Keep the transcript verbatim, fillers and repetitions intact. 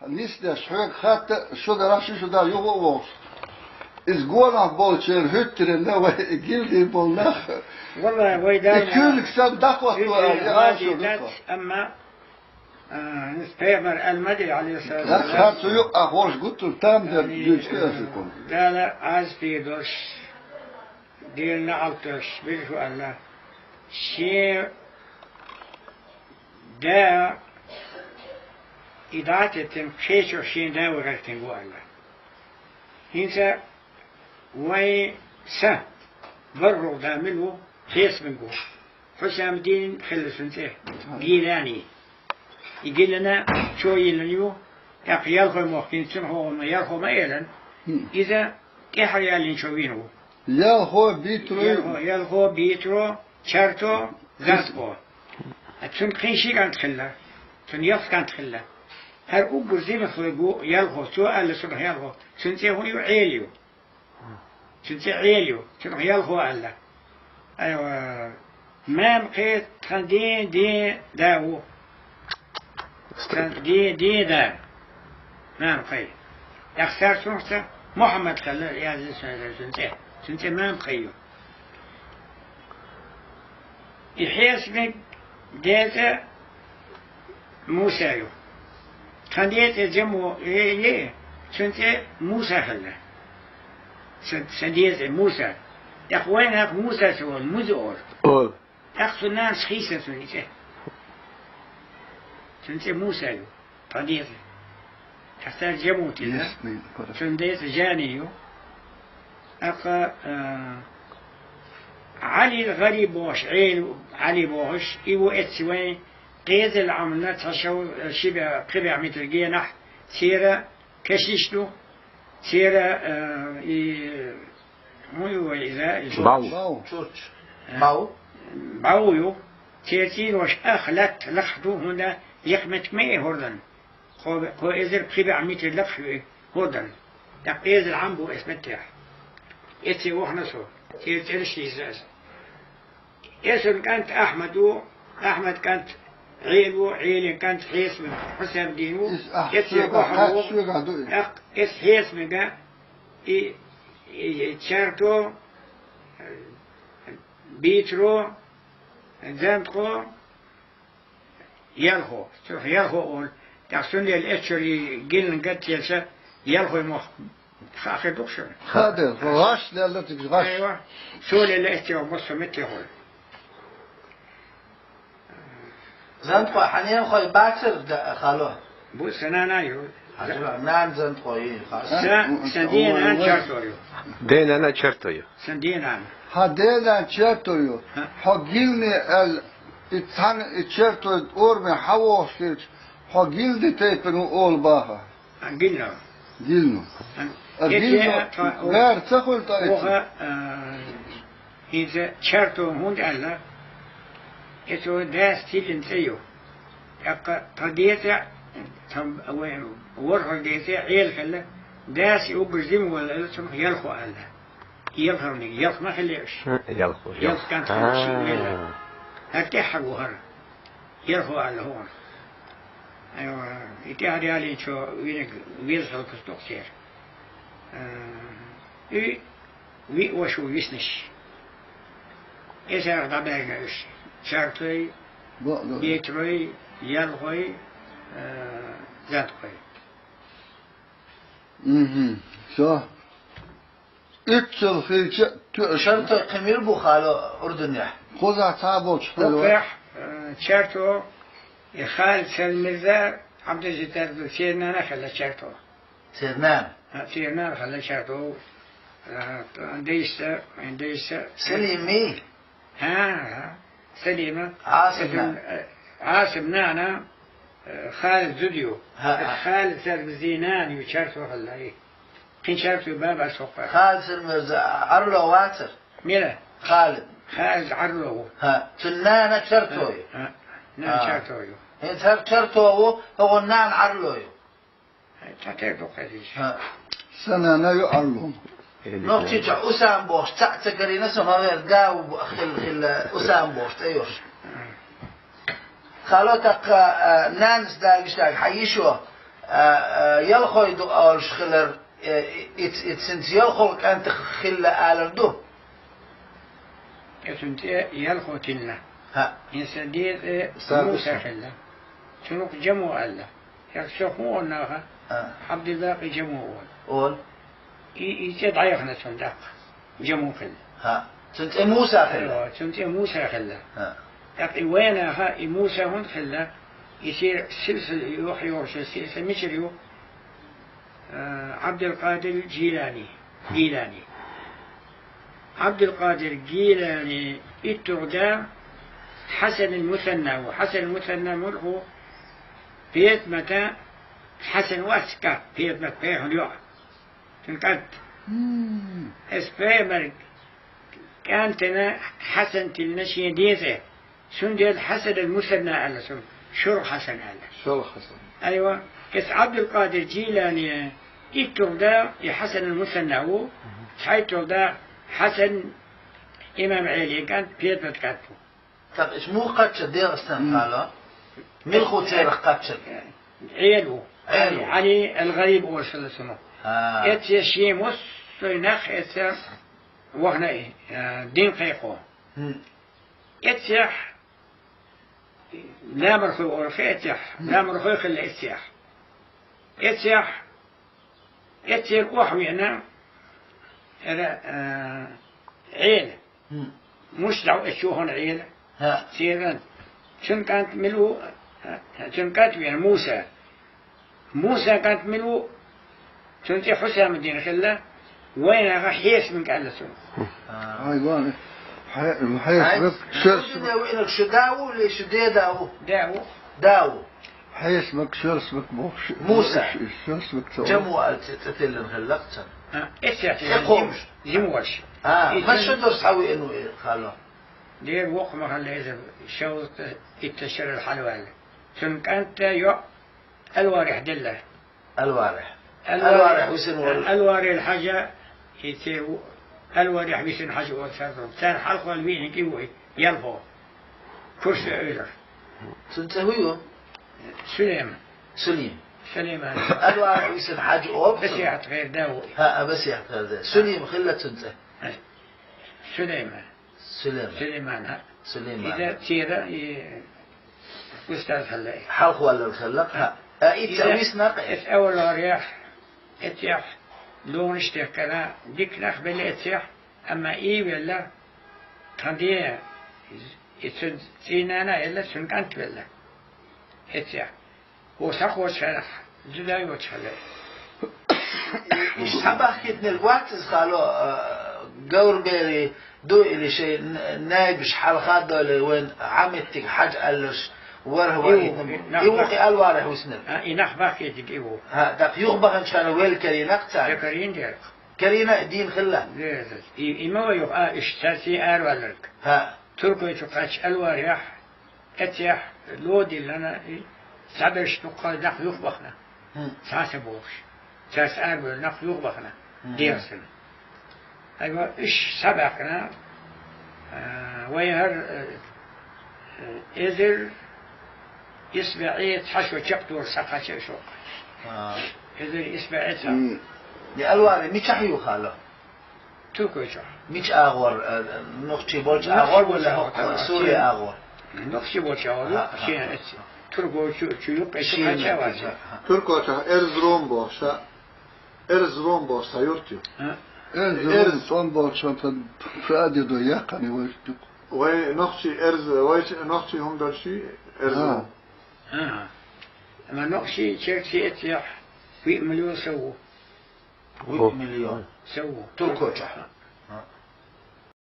Нисдеш, хьоьга хатта, шу дара, шу, шу дара, юха а вохуш. Иза гонах болчеран хӀуьттаренна вай гилди болу нах. Валлай, вай И Дала куьйлиг санна дӀахӀотто Уьш аьлла, я гӀади аша дац, дукха. Амма, а, иза пайхамар аьлла ма ду, алейхиссалату Дас вассалам. Хар цу юкъа хьош гуттар там дер Яъни, дуьйцу а, аша кхунна. Дала Ӏазап дийр долуш, Делан неӀалт долуш, биржо аьлла. Шен да и дӀа а теттина, кхечо шен да вахийтина ву аьлла. ХӀинца вайн сан, ворхӀалгӀа да мила ву, хьесамиг ву. Хьусамдин хилла цуьнан цӀе, Гилани. И Гилана чо йиллина ю, тӀаккха Ялхой мохк йина цуьнан хӀокхунна Ялхо ма элан. Хм. Иза тӀаьхьара яьллинчо вийна ву. Ялхо, Битро. Ялхо, Ялхо, Битро, Чарто, Зантхо. А цуьнан кхин ши кӀант хилла. Цуьнан ялх кӀант хилла. ХӀара уггар зинах вег ву Ялхо, цо аьлла цунах Ялхо. Цуьнан цӀе хӀун ю, Ӏела ю. Цуьнан цӀе Ӏела ю, цунах Ялхо аьлла. Айва, Мамакхе тхан ден, ден да ву. Тхан ден, ден да. Мамакхай. ТӀаккха цара цунах ца Мухьаммад хилла, язйина цуьнан цӀе. Цуьнан цӀе Мамакхай ю. И хьесамиг ден цӀе Муса ю. Тхан ден цӀе Джамо е, е, цуьнан цӀе Муса хилла. Сан, сан ден цӀе Муса. ТӀаккха вайнах Муса ца волу, Муза олу. Олу. ТӀаккха цуьнан нанас хийцина цуьнан и цӀе. Цуьнан цӀе Муса ю. Тхан ден цӀе. ТӀаккха цара Джаму тина. Ясно, хорошо. Цуьнан ден цӀе Джани ю. ТӀаккха, а, Ӏали ГӀариб бохуш, Ӏели Ӏали бохуш, и ву эцци вайн Къезал Ӏамна цхьа шов, ши бӀе, пхи бӀе метр генахь, церан кешнаш ду, церан, а, и, хӀун ю вай иза? И Бав. Бав. Чурч. А? Бав. Бав ю. Церан цӀийнош ах латта лакхахь ду, хӀунда, якха меттиг ма яй хӀордан. Кхо, кхо эзар пхи бӀе метр лакхахь ю и хӀордан. ТӀаккха Къезал Ӏам бу эс меттехь. Эцци вахана со. Церан цӀераш йийзира аса. Эсун кӀант Ахьмад ву, Ахьмад кӀант Ӏела ву, Ӏелин кӀант Хьесам, Хьусамдин ву. Иза ахь эцци соьга вахана хьаьж ву. Соьга ду и. ТӀаккха эс Хьесамига и, и, и Чарто, Битро, Зантхо, Ялхо. Цунах Ялхо олу. ТӀаккха цундела эццара и Гилан гатделча, Ялхой мохк хаа хир ду-кх шуна? Хаа дела, гӀаш лелла цига гӀаш. Айва. Цо лелла эццехула массо а меттехула. Зантхой, хьан ненахой бацара, да, хало? Бу, сан нана ю. Хьажа, нана Зантхой ю, хаа? Сан, сан ден нана Чарто ю. Ден нана Чарто ю. Сан ден нана. Хьан ден нана Чарто ю. Хьо Гилни аьлла, и цхьана и Чарто ораме хьан вохуш хилча, хьо Гилни тайпана ву олу баха? А, Гилно. Гилно. А, а Гилно, тхо, гӀар ца хуьлу тӀе? Оха, а, хӀинца Чарто хӀунда аьлла, эцо дас тиллина цӀе ю. ТӀаккха тхан ден цӀе, тхан вай ворхӀалгӀа ден цӀе Ӏела хилла, дас и уггар зима волла аьлла, цунах Ялхо аьлла. Ялхалниг, ялх ма хилла уьш. Ялхо, ялх. Ялх кӀант хилла шиъ велла. ХӀара тӀаьххьара ву хӀара. Ялхо аьлла хӀуна. Айва, и тӀаьхьара ялийначо винарг веза хӀаллакьхуьлуш ду-кх церан. А, и виъ ваша ву виснаш. Эсарах дӀабаьлла уьш. Чартой, Бо-, бо-, Бетрой, Ялхой, а, Заткой. Мгм. Всё. Иццал хилча а тоьаш. Чартой кхин мила бу хало Урдунехь? Кхузахь цхьа а болчух делла. Хьокхехь, э, Чарто, и Халид Салмирза, Абдулжитар, церан нана хилла Чарто. Церан нана? А, церан нана хилла Чарто. Э, дейшца, дейшца. Салими? ХӀа, хӀа. Салима. Ӏасим нана. Э, Ӏасим нана, э, Халид зуда ю. ХӀа, хӀа. Халид Салмирзин нана ю Чарто хилла и. Кхин Чарто ю бабас хӀокху. Халид Салмирза Ӏарло вацара? Мила? Халид. Халид Ӏарло ву. ХӀа, цуьнан нана Чарто ю? ХӀа, хӀа. Нана Чарто ю. ХӀинца хӀара Чарто ву, хӀокхуьнан нана Ӏарло ю. Цхьатерра ду кхезича. ХӀа. Сан нана ю Ӏарло. Нохчийчохь Усам бохуш цхьаъ ца карийна со, хӀара да ву хилла, хилла Усам бохуш цӀе йолуш. Хало, тӀаккха, а, нанас дагиштаг хьан йишо, А, а, ялхой ду олуш хилар, э, и-, и-, и-, цуьнца ялхо кӀант хилла алар ду? Э, цуьнан цӀе ялхо тилла. ХӀаъ. Инса деза, э, Муса хилла. Цунах Жамо аьлла. Яхаш хӀун олу наха? А. Ӏабдулбакъи Жамо олу. Олу. И, и цӀе дӀаяхна цунна тӀаккха. Жамо хилла. ХӀаъ. Цуьнан цӀе Муса хилла. Айва, цуьнан цӀе Муса хилла. ХӀаъ. ТӀаккха и вайнаха, и Муса хӀунда хилла? И сира силсила юхайогӀуш, силсила мичара ю? А, Ӏабдулкъадир Жилани. Гилани. Ӏабдулкъадир Гилани иттугӀа да Хьасан ал-Мусанна ву. Хьасан ал-Мусанна муьлха ву? Петамата Хьасан вац кӀант, Петамат пайхамар йоӀ. Цуьнан кӀант. Мм. Эс пайхамар кӀантана Хьасан тилина шен деза. Цундела Хьасан ал-Мусанна аьлла цунна. ШолгӀа Хьасан аьлла. ШолгӀа Хьасан. Айва, эс Ӏабдулкъадир Жилани иттугӀа да, и Хьасан ал-Мусанна ву, мгм, цхьайттугӀа да Хьасан имам Ӏелин кӀант, Петамат кӀант ву. ТӀаккха уьш муха кхаччалц ДегӀастан, мгм, хало? Муьлха ву церах кхаччалц? Ӏела ву. Ӏела ву. Ӏали ал-ГӀариб олуш хилла цунах. А. Эццехь шен массо а нах эццехь вахана, а, дин кхайкхо. Хм. Эццехь ламархой олуш хи эццехь. Хм. Ламархой хилла эццехь. Эццехь, эццера охьавеана, эра, а, Ӏела. Хм. Муш дӀа эццехь хӀун Ӏела? ХӀаъ. Церан. Цуьнан кӀант мила ву? ХӀаъ. Цуьнан кӀант веана Муса. Мусан кӀант мила ву? Цуьнан цӀе Хьусамуддин хилла, вайнаха Хьесамин аьлла цунах. А. Ай, ван. Хье-, Хьесамак, ай, шерсмак. Шу да ву, или шу деда ву? Да ву. Да ву. Хьесамак, шерсмак бохуш. Муса. Ш-, шерсмак ца. Жаму аьлла цӀе тиллина хилла цуьнан. А, эццехь, э, кхобуш. Жим-, жимаш. А, и маса цуьнан дерш хьан веана ву, хало? Дера воккха ма хилла иза, шовзткъа итт шарал хьалаваьлла. Цуьнан кӀант йоӀ Алварихь делла. Алварихь. Алварихь. Алварихь висина волу. Алварихь Хьажа, и церан ву, Алварихь висина Хьажа олу цара. Цара хьалхвала веана кӀи ву и, ялхо. Курсе Ӏуьйрар. Цуьнан цӀе хӀун ю? Сулейман. Сулейм. Сулейман. Алварихь висина Хьажа олу. Басихат гӀайр да ву. ХӀаъ, Басихат гӀайр да. Сулейм хилла цуьнан цӀе. Сулейман. Сулейман. Сулейман, хӀаъ. Сулейман. Иза церан и устаз хилла. Хьалхваллал хилла, хӀаъ. А, и ца висна кхе? Эццехь Алварихь, эццехь лонаш дехкана, дика нах белла эццехь, амма и велла, тхан де, и цуьнан цӀийнана а елла, цуьнан кӀант велла. Эццехь. Ву схьакхочуш хьарах, зуда йоцуш хьала. Иштта схьабахкийтинарг вац иза, хало, а, говрберий ду или шайн н-, наибаш хьалха а дойлий вайн Ӏаметтиг Хьажа аьлларш варх ваийтина. И ву кхе Алварихь виснарг. А, и нах бахкийтинарг и ву. ХӀаъ, тӀаккха юхабаханчу хенахь велла карийна-кх цара? Ца карийна дера. Карийна а дийна хилла? Веза. И, и ма вай юха, а, иштта цаьрца араваьлларг. ХӀаъ. Туркойчу кхаьчча Алварихь, эццехь ло диллина, и цхьаберш дуккха нах юхабахана. ХӀм. Цхьа а ца бохуш. Цаьрца арабевлла нах юхабахана. ХӀм. ДегӀастана. Айва, уьш схьабаьхкина, а, вай хӀара, а, а, эзар исс бӀе цхьа шо чекхдолуш схьакхаьчна уьш воккха. А. Эзар исс бӀе цхьа. М. И Алварихь мичахь ю, хало? Туркойчохь. Мича агӀор, э, нохчий болчу агӀор вала хӀокху Сури агӀор? Нохчий болчу агӀор, ха, ха, шен эццехь. Туркойчу, чу юккъе шен кхаьчна вац. Ха, ха. Туркойчохь Эрзрум бохуш, Эрзрум бохуш цхьа юрт ю. А? Эрзрум, Эрз- цӀом болчу, сан прадедо яьккхина вай юкъ. Вай нохчий Эрз-, вай нохчий хӀума долчий Эрзрум. А. Ага. Амма нохчий, черксий эццехь виъ миллион сов ву. Виъ миллион. Сов ву. Туркойчохь.